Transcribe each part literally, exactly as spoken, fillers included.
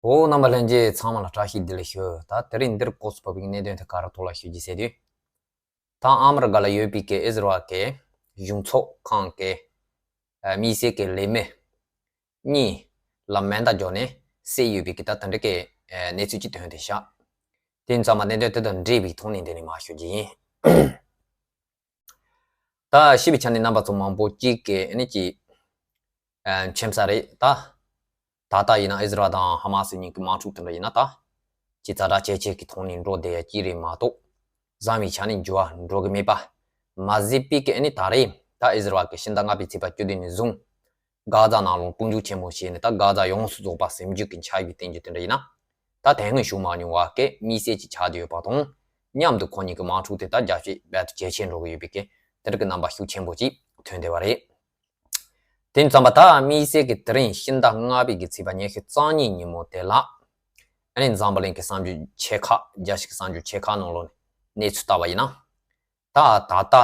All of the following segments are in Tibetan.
འོ། རྣམ་པ་ལྷན་རྒྱས་ཚང་མ་ལ་བཀྲ་ཤིས་བདེ་ལེགས་ཞུ། ད་དེ་རིང་འདིར་སྐོར་སུ་བབས་པའི་གནད་དོན་དེ་ག་རེ་ཐོག་ལ་ཞུ་རྒྱུ་ཟེར་དུས། ད་ཨ་མི་རི་ཀ་ལ་ཡོད་པའི་གི་ཨིས་ར་ཨེལ་གི་གཞུང་ཚབ་ཁང་གི་ཨ་དམིགས་བསལ་གི་ལས་མི་གཉིས་ལ་མེ་མདའ་བརྒྱབ་ནས་བསད་ཡོད་པའི་གི་ད་དེ་འདྲ་གི་ཨ་གནས་ཚུལ་ཅིག་ཐོན་ཏེ་བཞག་དེ་ཡིན་ཙང་མ་གནད་དོན་དེ་དང་འབྲེལ་བའི་ཐོག་ནས་འདི་ནས་མར་ཞུ་རྒྱུ་ཡིན། ད་ཤེས་པའི་ཆ་ནས་རྣམ་པ་ཚོ་མང་པོ་གཅིག་གི་ཨ་ནི་ཅིག་ཨ་མཁྱེན་ས་རེད་ད། ད་ལྟ་ཡིན་ན་ཨིས་ར་ཨེལ་དང་ཧ་མ་སི་གཉིས་ཀྱི་དམག་འཁྲུག་དེ་འདྲ་ཡིན་ན་ད་ཅིག་ཛ་དྲག་ཇེ་ཆེ་གི་ཐོག་ནས་འགྲོ་བསྡད་ཡ་གཅིག་རེད་མ་གཏོགས། བཟང་བའི་ཆ་ནས་འགྱུར་བ་འགྲོ་གི་མེད་པ། མ་ཟད་པའི་གི་ཨ་ནི་ད་རེས་ད་ཨིས་ར་ཨེལ་གི་ཕྱི་ཟླ་ལྔ་པའི་ཚེས་པ་བཅུ་བདུན་ནས་བཟུང་། གྷ་ཛ་ནང་ལོགས་དཔུང་འཇུག་ཆེན་མོ་བྱས་ནས་ད་གྷ་ཛ་ཡོངས་སུ་རྫོགས་པ་ཟིན་རྒྱུ་གི་འཆར་གཞི་བཏིང་རྒྱུ་དེ་འདྲ་ཡིན་ན། ད་དེ་སྔོན་བྱུང་མ་མྱོང་བ་གི་དམིགས་བསལ་ཅིག་ཆགས་བསྡད་ཡོད་པ་དང་། མཉམ་དུ་ཁོ་གཉིས་ཀྱི་དམག་འཁྲུག་དེ་ད་རྒྱ་སྐྱེད་རྦད་དེ་ཇེ་ཆེར་འགྲོ་གི་ཡོད་པའི་གི་དེ་འདྲ་གི་རྣམ་པ་ཤུགས་ཆེན་པོ་ཅིག་ཐོན་བསྡད་པ་རེད། དེ་ཙམ་པ་ད་དམིགས་བསལ་གི་དེ་རིང་ཕྱི་ཟླ་ལྔ་པའི་གི་ཚེས་པ་ཉི་ཤུ་རྩ་གཉིས་ཉིན་མོ་དེ་ལ། ཨ་ནི་འཛམ་བུ་གླིང་གི་གསར་འགྱུར་ཆེ་ཁག་རྒྱལ་སྤྱི་གི་གསར་འགྱུར་ཆེ་ཁག་ནང་ལོགས་ནས་གནས་ཚུལ་ལྟ་བ་ཡིན་ན། ད་ད་ལྟ་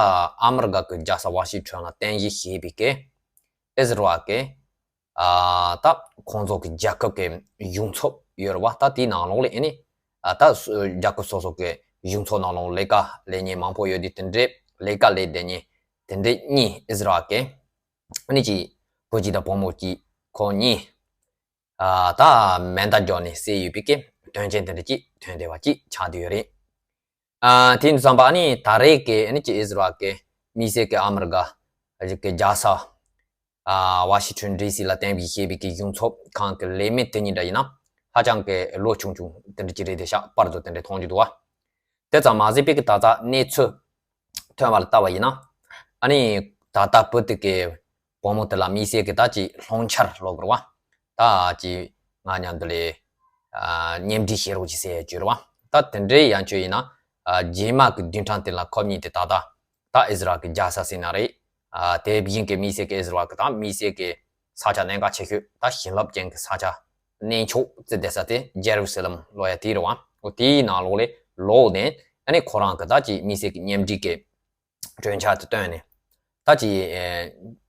ཨ་མི་རི་ཀ་གི་རྒྱལ་ས་ཝ་ཤིང་ཊོན་ལ་རྟེན་གཞི་བྱས་པའི་གི་ཨིས་ར་ཨེལ་གི་ཨ་ད་ཁོང་ཚོ་གི་རྒྱལ་ཁབ་ཀྱི་གཞུང་ཚབ་ཡོད་རེད་བ། ད་དེའི་ནང་ལོགས་ལ་ཨ་ནི་ཨ་ད་སུ་རྒྱལ་ཁབ་སོ་སོ་གི་གཞུང་ཚབ་ནང་ལོགས་ལས་ཀ་ལས་མཁན་མང་པོ་ཡོད་དུས། དེ་འདྲའི་ལས་ཀ་ལས་བསྡད་མཁན་དེ་འདྲའི་གཉིས་ཨིས་ར་ཨེལ་གི་ཨ་ནི་ཅིག་བུ་གཅིག་དང་བུ་མོ་གཅིག་ཁོ་གཉིས་ཨ་ད་མེ་མདའ་བརྒྱབ་ནས་བསད་ཡོད་པའི་གི་དོན་རྐྱེན་དེ་འདྲ་ཅིག་ཐོན་བསྡད་པ་ཅིག་ཆགས་བསྡད་ཡོད་རེད། ཨ་དེ་ཡིན་དུས་ཙམ་པ་ཨ་ནི་ད་རེས་ཀྱི་ཨ་ནི་ཅིག་ཨིས་ར་ཨེལ་གི་དམིགས་བསལ་གྱི་ཨ་མི་རི་ཀ་གི་རྒྱལ་ས་ཨ་ཝ་ཤིང་ཊོན་ཌི་སི་ལ་རྟེན་གཞི་བྱས་པའི་གི་གཞུང་ཚབ་ཁང་གི་ལས་མི་དེ་གཉིས་འདྲ་ཡིན་ན་ཧ་ཅང་གི་ལོ་ཆུང་ཆུང་དེ་འདྲ་ཅིག་རེད་དེ་ཤག་པར་དུ་དེ་འདྲ་མཐོང་རྒྱུ་འདུག་བ། དེ་ཙམ་མ་ཟད་པའི་གི་ད་ལྟ་གནས་ཚུལ་ཐོན་པ་ལ་ལྟ་བ་ཡིན་ན། ཨ་ནི་ད་ལྟ་བུ་དེ་གི་བུ་མོ་དེ་ལ་དམིགས་བསལ་གྱི་ད་ཅིག་སློབ་འཆར་སློབ་དགོས་རེད་བ། ད་ཅིག་ང་མཉམ་དུ་ལས་ཨ་མཉམ་འབྲེལ་བྱེད་རོགས་ཅིག་ཟེར་ཡ་བརྗོད་རེད་བ། ད་དེ་འདྲའི་ཡང་བརྗོད་ཡིན་ན། ཨ་རྗེས་མ་གི་བདུན་ཕྲག་དེ་ལ་ཁོ་གཉིས་དེ་ད་ལྟ་ད་ཨིས་ར་ཨེལ་གི་རྒྱལ་ས་ཟེར་ན་རེད། ཨ་དེ་བཞིན་གྱི་དམིགས་བསལ་གྱི་ཨིས་ར་ཨེལ་གི་ད་དམིགས་བསལ་གྱི་ས་ཆ་གནད་འགག་ཆེ་ཤོས་ད་བྱིན་རླབས་ཅན་གྱི་ས་ཆ་གནས་མཆོག་བརྩི་བསྡད་ས་དེ་ཇེ་རུ་སཱ་ལེམ་ལབ་ཡ་དེ་རེད་བ། འོ་དེའི་ནང་ལོགས་ལ་ལོག་ནས་ཨ་ནི་ཁོ་རང་གི་ད་ཅིག་དམིགས་བསལ་གྱི་མཉམ་འབྲེལ་གྱི་གྲོས་འཆར་དེ་བཏོན་ནས། ད་ཅིག་ཨེ་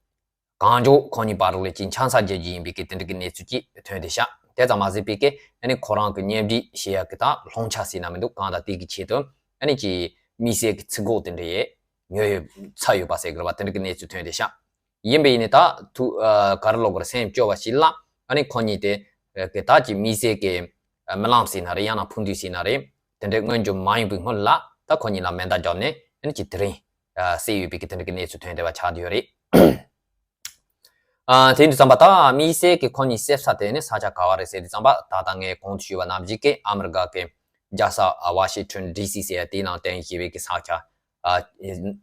གང་མགྱོགས་ཁོ་གཉིས་བར་ལ་ཅིག་ཆང་ས་རྒྱག་རྒྱུ་ཡིན་པའི་གི་དེ་འདྲ་གི་གནས་ཚུལ་ཅིག་ཐོན་ཏེ་ཤག་དེ་ཙམ་མ་ཟད་པའི་གི་ཨ་ནི་ཁོ་རང་གི་མཉམ་འབྲེལ་བྱེད་ཡ་གི་ད་སློབ་འཆར་ཟེར་ན་མི་འདུག་གང་ལྟར་དེ་གི་ཆེད་དུ་ཨ་ནི་ཅིག་དམིགས་བསལ་གྱི་ཚིག་གོ་དེ་འདྲ་ཡས་ཉོས་ཡོད་ཚར་ཡོད་པ་ཟེར་གི་རེད་བ། དེ་འདྲ་གི་གནས་ཚུལ་ཐོན་ཏེ་ཤག་ཡིན་པ་ཡིན་ནའི་ད་ཐུགས་ཨ་ག་རེ་ལབ་དགོས་རེད། སེམས་སྐྱོ་བ་ཞིག་ལ་ཨ་ནི་ཁོ་གཉིས་དེ་གི་ད་ཅིག་དམིགས་བསལ་གྱི་རྨི་ལམ་ཟེར་ན་རེད། ཡང་ན་འཕུར་འདུག་ཟེར་ན་རེད། དེ་འདྲའི་མངོན་འགྱུར་མ་ཡོང་བའི་སྔོན་ལ་ད་ཁོ་གཉིས་ལ་མེ་མདའ་བརྒྱབ་ནས་ཨ་ནི་ཅིག་དེ་རིང་ཨ་བསད་ཡོད་པའི་གི་དེ་འདྲ་གི་གནས་ཚུལ་ཐོན་བསྡད་པ་ཆགས་བསྡད་ཡོད་རེད། ཨ་དེ་ཡིན་དུས་ཙམ་པ་ད་དམིགས་བསལ་གྱི་ཁོ་གཉིས་བསད་ས་དེ་ནི་ས་ཆ་ག་བ་རེད་ཟེར་དུས་ཙམ་པ། ད་ལྟ་ངས་གོང་དུ་ཞུས་པ་ནང་བཞིན་གྱི་ཨ་མི་རི་ཀ་གི་རྒྱལ་ས་ཝ་ཤིང་ཊོན་ཌི་སི་ཟེར་ཡ་དེའི་ནང་རྟེན་གཞི་བྱས་པའི་གི་ས་ཆ་ཨ་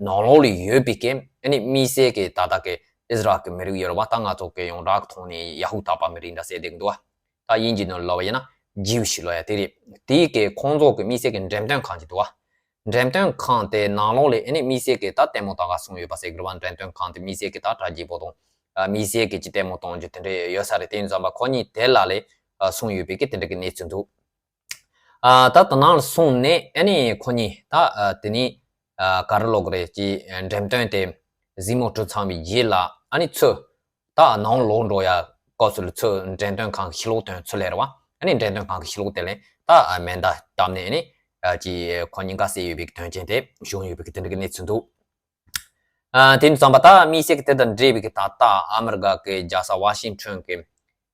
ནང་ལོགས་ལ་ཡོད་པའི་གི་ཨ་ནི་དམིགས་བསལ་གྱི་ད་ལྟ་གི་ཨིས་ར་ཨེལ་གྱི་མི་རིགས་ཡོད་རེད་བ། ད་ང་ཚོ་གི་ཡང་རག་ཐོག་ནས་ཡ་ཧུ་དཱ་པ་མི་རིགས་འདྲ་ཟེར་བསྡད་ཀྱི་འདུག་བ། ད་དབྱིན་ཇིའི་ནང་ལབ་པ་ཡིན་ན་ཇིའུ་ཤི་ལབ་ཡ་དེ་རེད། དེའི་གི་ཁོང་ཚོ་གི་དམིགས་བསལ་གྱི་འགྲེམས་སྟོན་ཁང་ཅིག་འདུག་བ། འགྲེམས་སྟོན་ཁང་དེ་ནང་ལོགས་ལ་ཨ་ནི་དམིགས་བསལ་གྱི་ད་ལྟད་མོ་ལྟ་ག་སོང་ཡོད་པ་ཟེར་གི་རེད་བ། འགྲེམས་སྟོན་ཁང་དེ་དམིགས་བསལ་གྱི་ད་གྲ་རྒྱས་པོ་དང་། ཨ་དམིགས་བསལ་གྱི་ཅིག་ལྟད་མོ་གཏོང་རྒྱུ་དེ་འདྲ་ཡོད་ས་རེད། དེ་ཡིན་ཙམ་པ་ཁོ་གཉིས་དེ་ལ་ལས་ཨ་སོང་ཡོད་པའི་གི་དེ་འདྲ་གི་གནས་ཚུལ་འདུག་ཨ་ད་དེ་ནང་ལ་སོང་ནས་ཨ་ནི་ཁོ་གཉིས་ད་ཨ་དེ་ནི་ཨ་ག་རེ་ལབ་དགོས་རེད། ཅིག་འགྲེམས་སྟོན་དེ་གཟིགས་མོ་གྲུབ་ཚར་བའི་རྗེས་ལ་ཨ་ནི་ཚུར་ད་ནང་ལོགས་འགྲོ་ཡ་སྐབས་སུ་ལ་ཚུར་འགྲེམས་སྟོན་ཁང་གི་ཕྱི་ལོགས་དོན་ཚུར་སླེབས་རེད་བ། ཨ་ནི་འགྲེམས་སྟོན་ཁང་གི་ཕྱི་ལོགས་དེ་ལས་ད་མེ་མདའ་བཏང་ནས་ཨ་ནི་ཅིག་ཁོ་གཉིས་ཀ་བསད་ཡོད་པའི་དོན་རྐྱེན་དེ་བྱུང་ཡོད་པའི་གི་དེ་འདྲ་གི་གནས་ཚུལ་འདུག་ཨ་དེ་ཡིན་དུས་ཙམ་པ་ད་དམིགས་བསལ་གྱི་དེ་དང་འབྲེལ་བའི་གི་ད་ལྟ་ཨ་མི་རི་ཀ་གི་རྒྱལ་ས་ཝ་ཤིང་ཊོན་གི་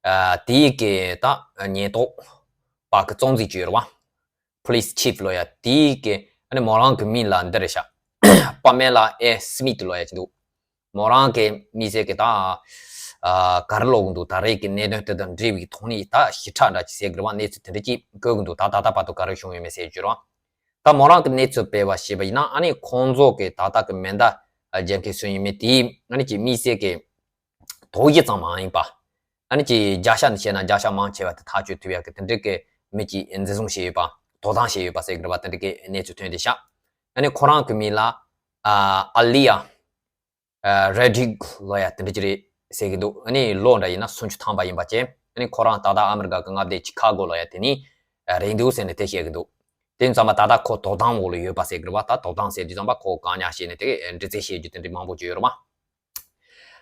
ཨ་དེའི་གི་ད་ཉེན་རྟོག་པ་གི་གཙོ་འཛིན་ཅིག་ཡོད་རེད་བ། Police Chief ལབ་ཡ་དེའི་གི་ཨ་ནི་མོ་རང་གི་མིང་ལ་འདི་རེད་ཤག་པ་མེ་ལ་ཨེ་སི་མིད་ལབ་ཡ་ཅིག་འདུག་མོ་རང་གི་དམིགས་བསལ་གྱི་ད་ཨ་ག་རེ་ལབ་གི་འདུག་ད་རེས་ཀྱི་གནད་དོན་དེ་དང་འབྲེལ་བའི་ཐོག་ནས་ད་ཞིབ་ཕྲ་འདྲ་ཅིག་ཟེར་གི་རེད་བ། གནས་ཚུལ་དེ་འདྲ་ཅིག་བཀོད་གི་འདུག་ད་ད་ལྟ་བར་དུ་ག་རེ་བྱུང་ཡོད་མེད་ཟེར་རྒྱུ་རེད་བ། ད་མོ་རང་གི་གནས་ཚུལ་སྤེལ་བ་ཞེས་པ་ཡིན་ན་ཨ་ནི་ཁོང་ཚོ་གི་ད་ལྟ་གི་མེ་མདའ་རྒྱག་མཁན་སུ་ཡིན་མིན་དེའི་ཨ་ནི་ཅིག་དམིགས་བསལ་གྱི་དོགས་གཞི་ཙམ་མ་ཡིན་པ། ཨ་ནི་ཅིག་བརྒྱ་ཆ་ནས་བཤད་ན་བརྒྱ་ཆ་མང་ཆེ་བ་དེ་ཐག་གཅོད་ཐུབ་ཡ་གི་དེ་འདྲ་གི་མི་ཅིག་འཛིན་བཟུང་བྱས་ཡོད་པ། དོ་དམ་བྱས་ཡོད་པ་ཟེར་གི་རེད་བ། དེ་འདྲ་གི་གནས་ཚུལ་ཐོན་ཏེ་ཤག་ཨ་ནི་ཁོ་རང་གི་མིང་ལ་ཨ་ཨ་ལི་ཡ་ཨ་རེ་ཌི་ལབ་ཡ་དེ་འདྲ་ཅིག་རེད་ཟེར་གི་འདུག་ཨ་ནི་ལོ་འདྲ་ཡིན་ན་སུམ་ཅུ་ཐམ་པ་ཡིན་པ་བྱས། ཨ་ནི་ཁོ་རང་ད་ལྟ་ཨ་མི་རི་ཀ་གི་མངའ་སྡེ་ཅི་ཁ་གོ་ལབ་ཡ་དེ་ནས་རེད་འདུག་ཟེར་ནས་དེ་བཤད་གི་འདུག་དེ་ཡིན་ཙང་མ་ད་ལྟ་ཁོ་དོ་དམ་འོག་ལ་ཡོད་པ་ཟེར་གི་རེད་བ། ད་དོ་དམ་ཟེར་དུས་ཙམ་པ་ཁོ་བཀག་ཉར་བྱས་ནས་དེ་འདྲི་རྩད་བྱེད་རྒྱུ་དེ་འདྲ་མང་པོ་ཅིག་ཡོད་རེད་བ།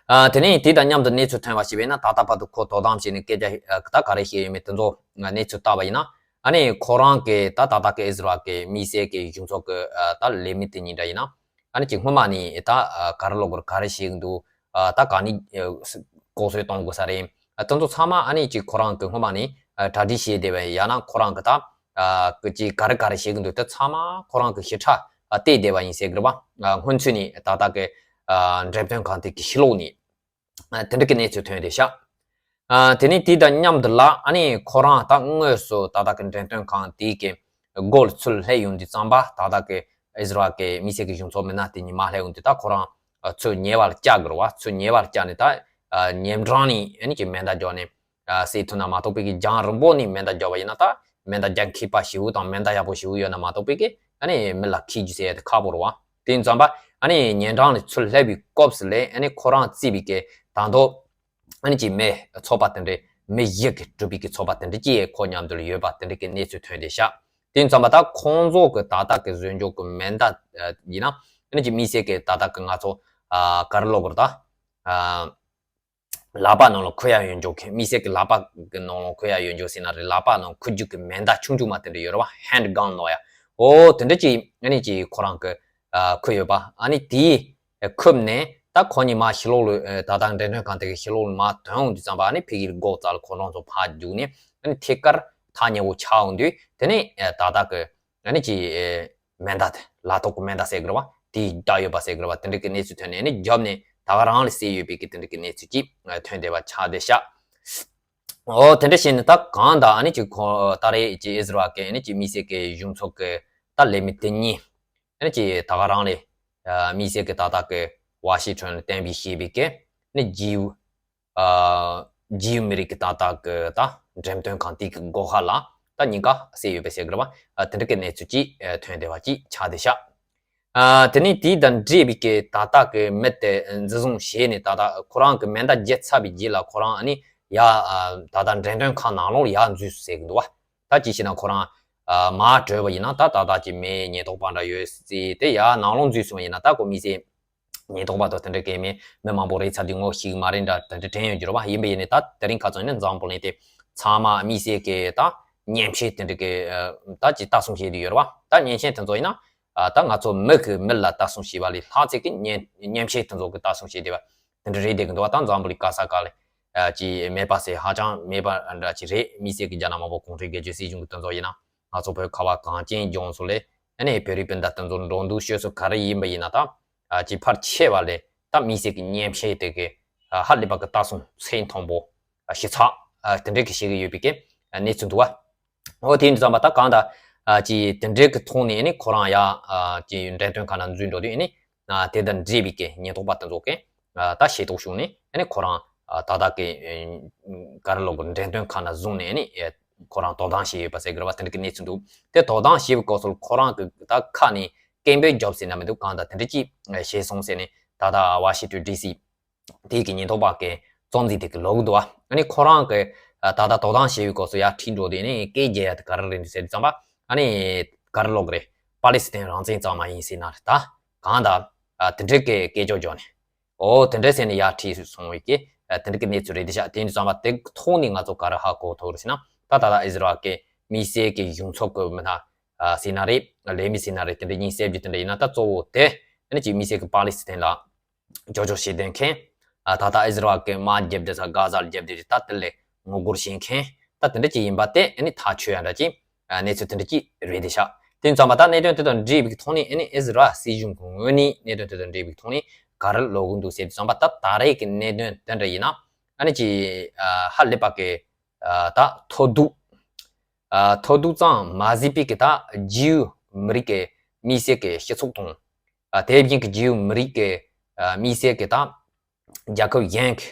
ཨ། དེ་ནས་དེ་དང་མཉམ་དུ་གནས་ཚུལ་ཐོན་པ་ཞིག་ཡིན་ན། ད་ལྟ་བར་དུ་ཁོ་དོ་དམ་བྱས་ནས་སྐད་ཆ་ད་ག་རེ་བཤད་ཡོད་མེད་དེ་ཚོ་གནས་ཚུལ་བལྟས་པ་ཡིན་ན། ཨ་ནི་ཁོ་རང་གིས་ད་ད་ལྟ་གི་ཨི་ཟི་རལ་གྱི་དམིགས་བསལ་གྱི་གཞུང་ཚབ་ཀྱི་ད་ལས་མི་དེ་གཉིས་འདྲ་ཡིན་ན། ཨ་ནི་ཅིག་སྔོན་མ་ནས་ད་ག་རེ་ལབ་དགོས་རེད། ག་རེ་བཤད་ཀྱི་འདུག་ད་ག་ནས་ལྐོག་གསོད་གཏོང་དགོས་ས་རེད། དེ་ཚོ་ཚང་མ་ཨ་ནི་ཅིག་ཁོ་རང་གིས་སྔོན་མ་ནས་གྲ་སྒྲིག་བྱས་བསྡད་པ་ཡིན། ཡང་ན་ཁོ་རང་གིས་ད་ཀྱི་ག་རེ་ག་རེ་བྱེད་ཀྱི་འདུག་དེ་ཚང་མ་ཁོ་རང་གིས་ཞིབ་ཕྲ་བལྟས་བསྡད་པ་ཡིན་ཟེར་གི་རེད་པ། སྔོན་ཚུད་ནས་ད་ལྟ་གི་འགྲེམས་སྟོན་ཁང་དེ་གི་ཕྱི་ལོགས་ནས་དེ་འདྲ་གི་གནས་ཚུལ་ཐོན་བསྡད་ཤག་དེ་ནས་དེ་དང་མཉམ་དུ་ལ་ཨ་ནི་ཁོ་རང་ད་དངོས་སུ་ད་ལྟ་གི་འགྲེམས་སྟོན་ཁང་དེ་གི་སྒོ་ལ་ཚུར་སླེབས་ཡོང་དུས་ཙམ་པ། ད་ལྟ་གི་ཨི་ཟི་རལ་གི་དམིགས་བསལ་གི་གཞུང་ཚབ་མི་སྣ་དེ་གཉིས་མར་སླེབས་ཡོང་དུས། ད་ཁོ་རང་ཚུར་ཉེ་བར་བཅར་གི་རེད་པ། ཚུར་ཉེ་བར་བཅར་ནས་ད་ཉེ་འགྲམ་ནས་ཨ་ནི་ཀྱི་མེ་མདའ་རྒྱག་ནས་ཨ། བསད་ཐུབ་ན་མ་གཏོགས་པའི་གི་རྒྱང་རིང་པོ་ནས་མེ་མདའ་རྒྱག་པ་ཡིན་ན། ད་མེ་མདའ་རྒྱག་མཁས་པ་ཞེ་པོ་དང་མེ་མདའ་ཡག་པོ་ཞེ་པོ་ཡོད་ན་མ་གཏོགས་པའི་གི་ཨ་ནི་མི་ལ་འཁེལ་རྒྱུ་ཟེར་ཡ་དེ་ཁག་པོ་རེད་པ། དེ་ཡིན་ཙམ་པ་ཨ་ནི་ཉེ་འགྲམ་ནས་ཚུར་སླེབས་པའི་སྐབས་སུ་ལ་ཨ་ནི་ཁོ་རང་བརྩིས་པའི་གི་ད་དུང་ཨ་ནི་ཅིག་མི་ཚོགས་པ་དེ་འདྲའི་མི་བཞི་གིས་གྲུབ་པའི་གི་ཚོགས་པ་དེ་འདྲ་ཅིག་ཁོ་མཉམ་དུ་ལ་ཡོད་པ་དེ་འདྲ་གི་གནས་ཚུལ་ཐོན་བསྡད་ཤག་དེ་ཡིན་ཙམ་པ་ད་ཁོང་ཚོ་གི་ད་ལྟ་གི་བཟོས་འཇོག་གི་མེ་མདའ་ཡིན་ན། ཨ་ནི་ཅིག་དམིགས་བསལ་གི་ད་ལྟ་གི་ང་ཚོ་ཨ་ག་རེ་ལབ་དགོས་རེད། ད་ཨ། ལག་པ་ནང་ལ་འཁོར་ཡ་ཡོད་འཇོག་གི། དམིགས་བསལ་གྱི་ལག་པ་གི་ནང་ལ་འཁོར་ཡ་ཡོད་འཇོག་ཟེར་ན་རེད། ལག་པ་ནང་འཁོར་རྒྱུ་གི་མེ་མདའ་ཆུང་ཆུང་མ་དེ་འདྲ་ཡོད་རེད་པ། ཧེན་གན་ལབ་ཡ། འོ་དེ་འདྲ་ཅིག་ཨ་ནི་ཅིག་ཁོ་རང་གིས་ཨ་འཁུར་ཡོད་པ། ཨ་ནི་དེ་འཁུར་ནས་ད་ཁོ་གཉིས་མར་ཕྱི་ལོགས་ལ་ཨ་ད་ལྟ་འགྲེམས་སྟོན་ཁང་དེ་གི་ཕྱི་ལོགས་ལ་མར་ཐོན་ཡོང་དུས་ཙམ་པ། ཨ་ནི་ཕ་གིར་སྒོ་རྩ་ལ་ཁོ་རང་ཚོ་ཕར་རྒྱུགས་ནས། ཨ་ནི་ཐད་ཀར་ཐག་ཉེ་པོ་ཆགས་ཡོང་དུས། དེ་ནས་ཨ་ད་ལྟ་གི་ཨ་ནི་ཅིག་ཨེ་མེ་མདའ་དེ། ལག་ཐོག་གི་མེ་མདའ་ཟེར་གི་རེད་པ། དེ་བརྒྱབ་ཡོད་པ་ཟེར་གི་རེད་པ། དེ་འདྲ་གི་གནས་ཚུལ་ཐོན་ནས། ཨ་ནི་རྒྱབ་ནས་ད་ག་རང་ལ་བསད་ཡོད་པའི་གི་དེ་འདྲ་གི་གནས་ཚུལ་ཅིག་ཨེ་ཐོན་བསྡད་པ་ཆགས་བསྡད་ཤག་འོ་དེ་འདྲ་བྱས་ནས་ད་གང་ལྟར་ཨ་ནི་ཅིག་ཁོ་ད་རེས་ཀྱི་ཨི་ཟི་རལ་གི་ཨ་ནི་ཅིག་དམིགས་བསལ་གི་གཞུང་ཚབ་གི་ད་ལས་མི་དེ་གཉིས་ཨ་ནི་ཅིག་ད་ག་རང་ལ་ཨ་དམིགས་བསལ་གི་ད་ལྟ་གི་ཝ་ཤིང་ཊོན་ལ་གཏན་འབེབས་བྱས་པའི་གི་ཨ་ནི་རྗེའུ། ཨ་རྗེའུ་མི་རིགས་ཀྱི་ད་ལྟ་གི་ད་འགྲེམས་སྟོན་ཁང་དེ་གི་སྒོ་ཁ་ལ་ད་གཉིས་ཀ་བསད་ཡོད་པ་ཟེར་གི་རེད་པ། ཨ་དེ་འདྲ་གི་གནས་ཚུལ་ཅིག་ཨ་ཐོན་བསྡད་པ་ཅིག་ཆགས་བསྡད་ཤག་ཨ་དེ་ནས་དེ་དང་འབྲེལ་བའི་གི་ད་ལྟ་གི་མི་དེ་འཛིན་བཟུང་བྱས་ནས། ད་ལྟ་ཁོ་རང་གི་མེ་མདའ་བརྒྱབ་ཚར་བའི་རྗེས་ལ་ཁོ་རང་ཨ་ནི་ཡར་ཨ་ད་ལྟ་འགྲེམས་སྟོན་ཁང་ནང་ལོགས་ལ་ཡར་འཛུལ་སོང་ཟེར་གི་འདུག་པ། ད་ཅི་ཞེ་ན་ཁོ་རང་ཨ་མར་བྲོས་པ་ཡིན་ན། ད་ད་ལྟ་ཅིག་མི་ཉེན་རྟོག་པ་འདྲ་ཡོད་སྲིད་དེ། ཡར་ནང་ལོགས་འཛུལ་སོང་བ་ཡིན་ན། ད་ཁོ་དམིགས་བསལ་ཉེན་རྟོག་པ་དང་དེ་འདྲ་གའི་མི་མི་མང་པོ་རེད་ཚར་དུས་ངོ་ཤེས་ཀྱི་མ་རེད་འདྲ་དེ་འདྲ་དྲན་ཡོང་རྒྱུ་རེད་པ། ཡིན་པ་ཡིན་ནའི་ད་དེ་རིང་ཁ་སང་ཡིན་ན་འཛམ་བུ་གླིང་དེ་ཚང་མ་དམིགས་བསལ་གྱི་ད་མཉེན་ཆས་དེ་འདྲ་གི་ཨ་ད་ཅིག་ལྟ་སྲུང་བྱེད་དུ་ཡོད་རེད་པ། ད་མཉེན་ཆས་དེ་ཚོ་ཡིན་ན་ཨ་ད་ང་ཚོ་མི་གི་མི་ལ་ལྟ་སྲུང་བྱེད་པ་ལས་ལྷག་ཚད་ཀྱི་མཉེན་མཉེན་ཆས་དེ་ཚོ་གི་ལྟ་སྲུང་བྱེད་བསྡད་པ་དེ་འདྲ་རེད་བསྡད་ཀྱི་འདུག་པ། ད་འཛམ་བུ་གླིང་ག་ས་ག་ལ་ཨ་ཅིག་མེད་པ་ཟེར་ཧ་ཅང་མེད་པ་འདྲ་ཅིག་རེད། དམིགས་བསལ་གྱི་རྒྱ་ནག་དམར་པོ་གུང་ཁྲན་སྒེར་གཅོད་སྲིད་གཞུང་གི་དེ་ཚོ་ཡིན་ན། ང་ཚོ་བོད་ཁ་བ་གངས་ཅན་ལྗོངས་སུ་ལ་ཨ་ནི་བོད་རིགས་སྤུན་ཟླ་དེ་ཚོ་འགྲོ་འདུག་སྤྱོད་གསུམ་ག་རེ་ཡིན་པ་ཡིན་ན། ད་ཨ་ཅིག་ཕལ་ཆེ་བ་ལ་ད་དམིགས་བསལ་གྱི་མཉེན་ཆས་དེ་གི་ཨ་ཧ་ལས་པ་གི་ལྟ་སྲུང་ཚད་མཐོན་པོ་ཨ་ཞིབ་ཚགས་ཨ་དེ་འདྲ་གི་བྱེད་ཀྱི་ཡོད་པའི་གི་ཨ་གནས་ཚུལ་འདུག་པ། འོ་དེ་ཡིན་དུས་ཙམ་པ་ད་གང་ལྟར་ཨ་ཅིག་དེ་འདྲའི་གི་ཐོག་ནས་ཨ་ནི་ཁོ་རང་ཡ་ཨ་ཅིག་འགྲེམས་སྟོན་ཁང་ནང་འཛུལ་འགྲོ་དུས། ཨ་ནི་ཨ་དེ་དང་འབྲེལ་བའི་གི་ཉེན་རྟོག་པ་དེ་ཚོ་གིས་ཨ་ད་ཤེས་རྟོགས་བྱུང་ནས། ཨ་ནི་ཁོ་རང་ཨ་ད་ལྟ་གི་ཨ་ག་རེ་ལབ་དགོས། འགྲེམས་སྟོན་ཁང་ནང་བཟུང་ནས་ཨ་ནི་ཨ་ཁོ་རང་དོ་དམ་བྱས་ཡོད་པ་ཟེར་གི་རེད་པ། དེ་འདྲ་གི་གནས་ཚུལ་འདུག་དེ་དོ་དམ་བྱས་པའི་སྐབས་སུ་ཁོ་རང་གི་ད་ཁ་ནས་སྐད་འབོད་རྒྱོབ་ཟེར་ན་མི་འདུག་གང་ལྟར་དེ་འདྲ་ཅིག་བྱས་སོང་ཟེར་ནས། ད་ལྟ་ཝ་ཤིང་ཊོན་ཌི་སི་དེ་གི་ཉེན་རྟོག་པ་གི་གཙོ་འཛིན་དེ་གི་ལབ་གི་འདུག་པ། ཨ་ནི་ཁོ་རང་གི་ཨ་ད་ལྟ་དོ་དམ་བྱས་པའི་སྐབས་སུ་ཡར་ཁྲིད་འགྲོ་དུས་ཨ་ནི་སྐད་རྒྱག་ཡ་དེ་ག་རེ་རེད་འདུག་ཟེར་དུས་ཙམ་པ། ཨ་ནི་ག་རེ་ལབ་དགོས་རེད། པ་ལི་སི་ཐན་རང་བཙན་གཙང་མ་ཡིན་ཟེར་ན་རེད། ད་གང་ལྟར་ཨ་དེ་འདྲའི་གི་སྐད་ཅོར་བརྒྱབ་ནས། འོ་དེ་འདྲ་ཟེར་ནས་ཡར་ཁྲིད་སོང་བའི་གི་ཨ་དེ་འདྲ་གི་གནས་ཚུལ་རེད་བསྡད་ཤག་དེ་ཡིན་དུས་ཙམ་པ་དེ་ཐོག་ནས་ང་ཚོ་ག་རེ་ཧ་གོ་ཐུབ་རེད་ཟེར་ན། ད་ད་ལྟ་ཨི་ཟི་རལ་གི་དམིགས་བསལ་གི་གཞུང་ཚབ་གི་མི་སྣ་ཨ་ཟེར་ན་རེད། ལས་མི་ཟེར་ན་རེད། དེ་འདྲ་གཉིས་བསད་རྒྱུ་དེ་འདྲ་ཡིན་ན། ད་གཙོ་བོ་དེ་ཨ་ནི་ཅིག་དམིགས་བསལ་གི་པ་ལི་སི་ཐན་ལ་ཅོ་ཅོ་བྱེད་མཁན། ཨ་ད་ལྟ་ཨི་ཟི་རལ་གི་དམག་རྒྱབ་བསྡད་ས་གྷ་ཟ་ལ་རྒྱབ་བསྡད་དེ། ད་དེ་ལ་ངོ་རྒོལ་བྱེད་མཁན་ད་དེ་འདྲ་ཅིག་ཡིན་པ་དེ་ཨ་ནི་ཐག་ཆོད་ཡ་འདྲ་ཅིག་ཨ་གནས་ཚུལ་དེ་འདྲ་ཅིག་རེད་བསྡད་ཤག་དེ་ཡིན་དུས་ཙམ་པ་ད་གནད་དོན་དེ་དང་འབྲེལ་བའི་ཐོག་ནས་ཨ་ནི་ཨི་ཟི་རལ་སྲིད་གཞུང་གི་ངོས་ནས་གནད་དོན་དེ་དང་འབྲེལ་བའི་ཐོག་ནས་ག་རེ་ལབ་གི་འདུག་ཟེར་དུས་ཙམ་པ། ད་ད་རེས་ཀྱི་གནད་དོན་དེ་འདྲ་ཡིན་ན་ཨ་ནི་ཅིག་ཨ་ཧ་ལས་པ་གི་ཨ་ད་མཐོ་གདུང་ཨ་མཐོ་གདུང་ཙམ་མ་ཟད་པའི་གི་ད་རྗེའུ་མི་རིགས་ཀྱི་དམིགས་བསལ་གྱི་སྤྱི་ཚོགས་དང་། ཨ་དེ་བཞིན་གྱི་རྗེའུ་མི་རིགས་ཀྱི་ཨ་དམིགས་བསལ་གྱི་ད་རྒྱལ་ཁབ་གཞན་གྱི་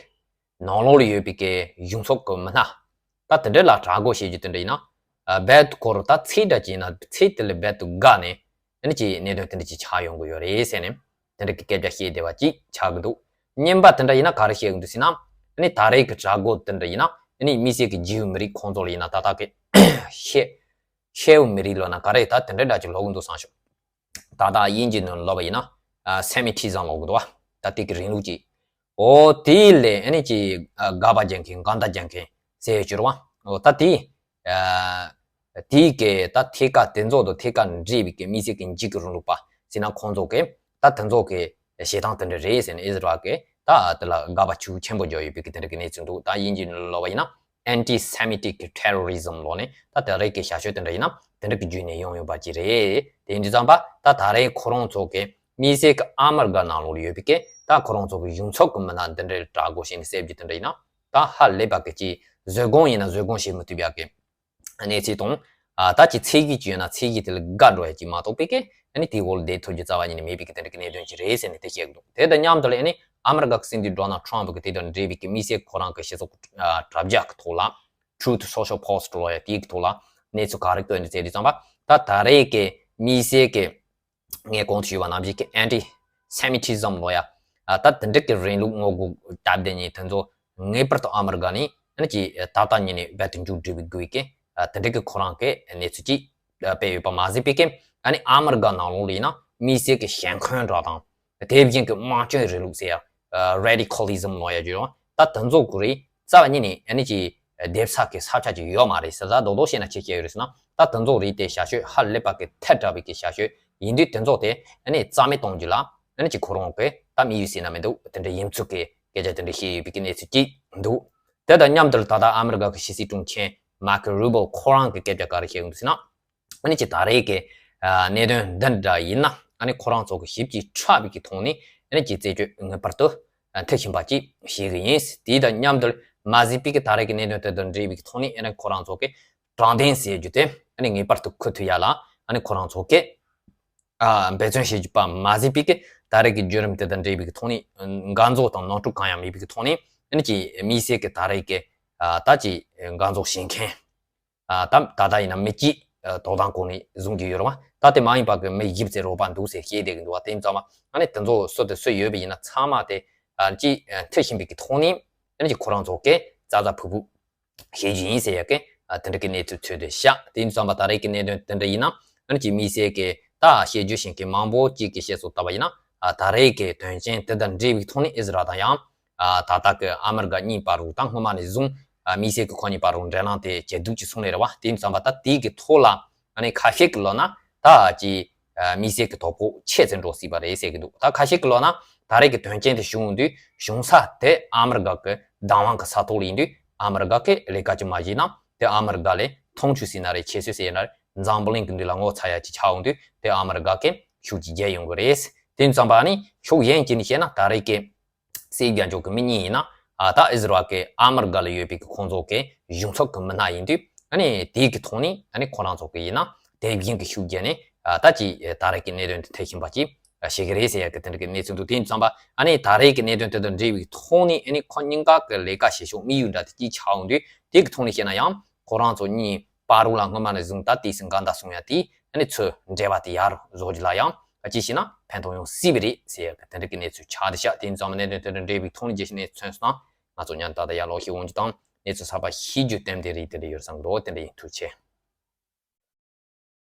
ནང་ལོགས་ལ་ཡོད་པའི་གི་གཞུང་ཚབ་ཀྱི་མི་སྣ་ད་དེ་འདྲ་ལ་དྲག་རྒོལ་བྱེད་རྒྱུ་དེ་འདྲ་ཡིན་ན། ཨ་རྦད་དེ་ཁོ་རང་ད་ཚིག་འདྲ་ཅིག་ཡིན་ན་ཚིག་དེ་ལ་རྦད་དེ་དགའ་ནས་ཨ་ནི་ཅིག་གནད་དོན་དེ་འདྲ་ཅིག་ཆགས་ཡོང་གི་ཡོད་རེད་ཟེར་ནས། དེ་འདྲ་གི་སྐད་ཆ་བཤད་བསྡད་པ་ཅིག་ཆགས་ཀྱི་འདུག་གཉིས་པ་དེ་འདྲ་ཡིན་ན་ག་རེ་བཤད་ཀྱི་འདུག་ཟེར་ན། ཨ་ནི་ད་རེས་ཀྱི་དྲག་རྒོལ་དེ་འདྲ་ཡིན་ན་ཨ་ནི་དམིགས་བསལ་གྱི་རྗེའུ་མི་རིགས་ཁོང་ཚོ་ལ་ཡིན་ན། ད་ལྟ་གི་ཤེ་ཤེའུ་མི་རིགས་ལབ་ན་ག་རེ་ད་དེ་འདྲ་འདྲ་ཅིག་ལབ་ཀྱི་འདུག་བསམ་བྱུང་། ད་ལྟ་དབྱིན་ཇི་ནང་ལབ་པ་ཡིན་ན་ཨ་སེ་མི་ཊི་ཛམ་ལབ་ཀྱི་འདུག་པ། ད་དེ་གི་རིང་ལུགས་ཅིག་འོ་དེ་ལས་ཨ་ནི་ཅི་དགག་པ་རྒྱག་མཁན་གང་ལྟར་རྒྱག་མཁན་ཟེར་ཡོད་ཅོར་བ། འོ་ད་དེ་དེའི་གི་ད་ཐད་ཀ་དེ་ཚོ་དང་ཐད་ཀ་འབྲེལ་བའི་གི་དམིགས་བསལ་གི་འཇིགས་སྐུལ་རིང་ལུགས་པ་ཟེར་ན་ཁོང་ཚོ་གི་ད་དེ་ཚོ་གི་བྱེད་སྟངས་དེ་འདྲ་རེད་ཟེར་ནས་ཨི་ཟི་རལ་གི་ད་དེ་ལ་དགག་པ་ཤུགས་ཆེན་པོ་རྒྱག་ཡོད་པའི་གི་དེ་འདྲ་གི་གནས་ཚུལ་འདུག་ད་དབྱིན་ཇིའི་ནང་ལོགས་པ་ཡིན་ན། Anti-Semitic terrorism ལོག་ནས་ད་ད་རེས་ཀྱི་བྱ་སྤྱོད་དེ་འདྲ་ཡིན་ན་དེ་འདྲ་གི་བརྒྱུད་ནས་ཡོང་ཡོད་པ་ཅིག་རེད། དེ་ཡིན་དུས་ཙམ་པ་ད་ད་རེས་ཁོ་རང་ཚོ་གི་དམིགས་བསལ་གྱི་ཨ་མི་རི་ཀ་ནང་ལོགས་ལ་ཡོད་པའི་གི་ད་ཁོ་རང་ཚོ་གི་གཞུང་ཚབ་ཀྱི་མི་སྣ་འདི་འདྲའི་དྲག་དགོས་ཤེས་ནས་སྲིད་ཇུས་དེ་འདྲ་ཡིན་ན་ད་ཧ་ལས་པ་གི་ཅིག་བཟོད་སྒོམ་ཡིན་ན་བཟོད་སྒོམ་བྱེད་མི་ཐུབ་ཡག་གི་གནས་ཚུལ་དང་། ཨ་ད་ཅིག་ཚད་གཞི་ཅིག་ཡོད་ན་ཚད་གཞི་དེ་ལས་བརྒལ་འགྲོ་ཡག་ཅིག་མ་གཏོགས་པའི་གི་ཨ་ནི་དེའི་འོག་ལ་བསྡད་ཐུབ་རྒྱུ་རྩ་བ་ཉིད་ནས་མེད་པའི་གི་དེ་འདྲ་གི་གནད་དོན་ཅིག་རེད་ཟེར་ནས་དེ་བཤད་འདུག་དེ་དང་མཉམ་དུ་ལ་ཨ་ནི་ཨ་མི་རི་ཀ་གི་སྲིད་འཛིན་ཌོ་ནལ་ཊམ་གི་དེ་དང་འབྲེལ་བའི་གི་དམིགས་བསལ་ཁོ་རང་གི་སྤྱི་ཚོགས་དྲ་རྒྱ་གི་ཐོག་ལ། Truth Social Post ལོ་ཡ་དེའི་གི་ཐོག་ལ་གནས་ཚུལ་ག་རེ་བཏོན་འདུག་ཟེར་དུས་ཙམ་པ་ད་ད་རེས་ཀྱི་དམིགས་བསལ་གྱི་ངས་གོང་དུ་ཞུས་པ་ནང་བཞིན་གྱི་Anti-Semitism ལོ་ཡ། ད་དེ་འདྲ་གི་རིང་ལུགས་ངོ་རྒོལ་སྟབས་བདེ་ཉིད་དེ་ཚོ་ངེས་པར་དུ་ཨ་མི་རི་ཀ་ནས་ཨ་ནི་ཀྱི་ད་ལྟ་ཉིད་ནས་རྦད་དེ་མཇུག་སྒྲིལ་བའི་དགོས་ཀྱི་དེ་འདྲ་གི་ཁོ་རང་གི་གནས་ཚུལ་ཅིག་སྤེལ་ཡོད་པ་མ་ཟད་པའི་གི་ཨ་ནི་ཨ་མི་རི་ཀ་ནང་ལོགས་ལ་ཡིན་ན་དམིགས་བསལ་གྱི་ཞེན་ཁོག་འདྲ་དང་། དེ་བཞིན་གྱི་དམངས་གཅོད་རིང་ལུགས་ཟེར་ཡ། Radicalism ལོ་ཡ་བརྗོད་ཡོང་ད་དེ་ཚོ་ཀུ་རེ་རྩ་བ་ཉིད་ནས་ཨ་ནི་ཀྱི་སྡེབ་གསར་གྱི་ས་ཆ་ཅིག་ཡོད་མ་རེད་ཟེར། ད་རྡོག་རྡོག་བཤད་ན་ཅི་བཤད་ཡོད་རེད་ཟེར་ན་ད་དེ་ཚོ་རིགས་དེ་བྱ་སྤྱོད་ཧ་ལས་པ་གི་ཐལ་དྲགས་པའི་གི་བྱ་སྤྱོད་ཡིན་དུས་དེ་ཚོ་དེ་ཨ་ནི་རྩ་མེད་གཏོང་རྒྱུ་ལ་ཨ་ནི་ཀྱི་ཁོ་རང་གི་ད་དམིགས་ཡུལ་ཟེར་ན་མི་འདུག་དེ་འདྲ་ཡིན་ཚུལ་གྱི་སྐད་ཆ་དེ་འདྲ་བཤད་ཡོད་པའི་གི་གནས་ཚུལ་ཅིག་འདུག་དེ་དང་མཉམ་དུ་ད་ལྟ་ཨ་མི་རི་ཀ་གི་ཕྱི་སྲིད་དྲུང་ཆེ་Marco Rubio ཁོ་རང་གི་སྐད་ཆ་ག་རེ་བཤད་ཡོང་འདུག་ཟེར་ན། ཨ་ནི་ཅི་ད་རེས་ཀྱི་ཨ་གནད་དོན་འདི་འདྲ་ཡིན་ན་ཨ་ནི་ཁོ་རང་ཚོ་གི་ཞིབ་ཀྱིས་འཁྲབ་པའི་གི་ཐོག་ནས་ཨ་ནི་ཅི་རྩད་གཅོད་ངེས་པར་དུ་ཨ་འཐུས་ཤིང་པ་ཅིག་བྱེད་གི་ཡིན། དེ་དང་མཉམ་དུ་མ་ཟད་པའི་གི་ད་རེས་ཀྱི་གནད་དོན་དེ་དང་འབྲེལ་བའི་གི་ཐོག་ནས་ཨ་ནི་ཁོ་རང་ཚོ་གི་དྲང་བདེན་ཟེར་རྒྱུ་དེ་ཨ་ནི་ངེས་པར་དུ་འཁུར་ཐུབ་ཡ་ལ་ཨ་ནི་ཁོ་རང་ཚོ་གི་ཨ་འབད་བརྩོན་བྱེད་རྒྱུ་པ་མ་ཟད་པའི་གི་ད་རེས་ཀྱི་བརྒྱུད་རིམ་དེ་དང་འབྲེལ་བའི་གི་ཐོག་ནས་འགན་རྫོགས་དང་ནོར་འཁྲུལ་གང་ཡང་མེད་པའི་གི་ཐོག་ནས་ཨ་ནི་ཅི་དམིགས་བསལ་གི་ད་རེས་ཀྱི་ཨ་ད་ཅི་འགན་རྫོགས་བྱེད་མཁན། ཨ་ད་ད་ལྟ་ཡིན་ན་མི་གཅིག་ཨ་དོ་དམ་ཁོངས་ནས་བཟུང་གི་ཡོད་རེད་བ། ད་དེ་མ་ཡིན་པ་གི་མི་བཞི་བཅུ་རོགས་པ་འདུག་ཟེར་བཤད་བསྡད་ཀྱི་འདུག་བ། དེ་ཡིན་ཙང་མ་ཨ་ནི་དེ་ཚོ་སུ་དེ་སུ་ཡོད་པ་ཡིན་ན་ཚང་མ་དེ་ཨ་ཅིག་ཨ་འཐུས་ཤིང་པའི་གི་ཐོག་ནས་ཨ་ནི་ཅིག་ཁོ་རང་ཚོ་གི་རྩ་རྩ་ཕུ་ཕུ་བྱེད་རྒྱུ་ཡིན་ཟེར་ཡ་གི་ཨ་དེ་འདྲ་གི་གནས་ཚུལ་ཚོད་དེ་བཞག་དེ་ཡིན་ཙང་མ་ད་རེས་ཀྱི་གནད་དོན་དེ་འདྲ་ཡིན་ན་ཨ་ནི་ཅིག་དམིགས་བསལ་གི་ད་བཤད་རྒྱུ་ཤེས་མཁན་མང་པོ་ཅིག་གི་བཤད་སྲོལ་ལྟ་བ་ཡིན་ན་ཨ་ད་རེས་ཀྱི་དོན་རྐྱེན་དེ་དང་འབྲེལ་བའི་ཐོག་ནས་ཨི་ཟི་རལ་དང་ཡང་ཨ་ད་ལྟ་གི་ཨ་མི་རི་ཀ་གཉིས་བར་རུ་ད་སྔོན་མ་ནས་བཟུང་ཨ་དམིགས་བསལ་གྱི་ཁོ་གཉིས་བར་རུ་འབྲེལ་ལམ་དེ་ཇེ་སྡུག་ཅིག་སོང་ནས་རེད་བ། དེ་ཡིན་ཙང་མ་ད་དེའི་གི་ཐོག་ལ་ཨ་ནི་ཁ་ཤས་ཀྱི་ལོ་ན་ད་ཅི་ཨ་དམིགས་བསལ་གྱི་དོ་ཕོག་ཆེ་ཙམ་འགྲོ་སྲིད་པ་རེད་ཟེར་གྱི་འདུག་ད་ཁ་ཤས་ཀྱི་ལོ་ན་ད་རེས་ཀྱི་དོན་རྐྱེན་དེ་བྱུང་དུས་བྱུང་ས་དེ་ཨ་མི་རི་ཀ་གི་བདག་དབང་གི་ས་ཐོག་ལ་ཡིན་དུས་ཨ་མི་རི་ཀ་གི་ལས་ཀ་ཅིག་མ་བྱས་ན་དེ་ཨ་མི་རི་ཀ་ལས་མཐོང་ཆུང་ཟེར་ན་རེད། ཁྱད་གསོད་ཟེར་ན་རེད། འཛམ་བུ་གླིང་གི་མདུན་ལ་ངོ་ཚ་ཡ་ཅིག་ཆགས་འོང་དུས་དེ་ཨ་མི་རི་ཀ་གི་ཤུགས་ཀྱིས་རྒྱལ་ཡོང་གི་རེད། དེ་ཡིན་ཙང་མ་ཨ་ནི་ཕྱོགས་གཞན་གྱིས་ནི་བཤད་ན་ད་རེས་ཀྱི་སྲིད་རྒྱལ་འཇོག་གི་མི་གཉིས་ཡིན་ན་ཨ་ད་ཨི་ཟི་རལ་གི་ཨ་མི་རི་ཀ་ལ་ཡོད་པའི་གི་ཁོང་ཚོ་གི་གཞུང་ཚབ་གི་མི་སྣ་ཡིན་དུས་ཨ་ནི་དེའི་གི་ཐོག་ནས་ཨ་ནི་ཁོ་རང་ཚོ་གི་ཡིན་ན་དེ་བཞིན་གི་ཤུགས་རྒྱག་ནས་ཨ་ད་ཅི་ད་རེས་ཀྱི་གནད་དོན་དེ་འཐུས་ཤིང་པ་ཅིག་བྱེད་གི་རེད་ཟེར་ཡ་གི་དེ་འདྲ་གི་གནས་ཚུལ་འདུག་དེ་ཡིན་ཙང་མ་ཨ་ནི་ད་རེས་ཀྱི་གནད་དོན་དེ་དང་འབྲེལ་བའི་ཐོག་ནས་ཨ་ནི་ཁོ་གཉིས་ཀ་གི་ལས་ཀ་བྱེད་ཕྱོགས་དམིགས་ཡུལ་འདྲ་དེ་ཅིག་ཆགས་འོང་དུས་དེ་གི་ཐོག་ནས་བཤད་ན་ཡང་ཁོ་རང་ཚོ་གཉིས་བར་རུ་ལ་སྔོན་མ་ནས་བཟུང་ད་དེ་སྲིད་འགལ་ཟླ་སོང་ཡ་དེ་ཨ་ནི་ཚུར་འབྲེལ་བ་དེ་ཡར་བཟོ་རྒྱུ་ལ་ཡང་ཅི་ཞིག་ན་ཕན་ཐོགས་ཡོང་སྲིད་པ་རེད་ཟེར་ཡ་གི་དེ་འདྲ་གི་གནས་ཚུལ་ཆགས་བསྡད་ཤག་དེ་ཡིན་ཙང་མ་གནད་དོན་དེ་དང་འབྲེལ་བའི་ཐོག་ནས་རྒྱས་བཤད་ནས་མཚོན་སོང་ན་ང་ཚོ་ཉན་ད་ལྟ་ཡར་ལོག་ཤིག་འོང་རྒྱུ་དང་གནས་ཚུལ་གསར་པ་ཤེས་རྒྱུ་ལྟེམ་དེ་རིགས་དེ་འདྲ་ཡོད་བསམ་འདུག་དེ་འདྲ་ཡིན། ཐུགས་རྗེ་ཆེ།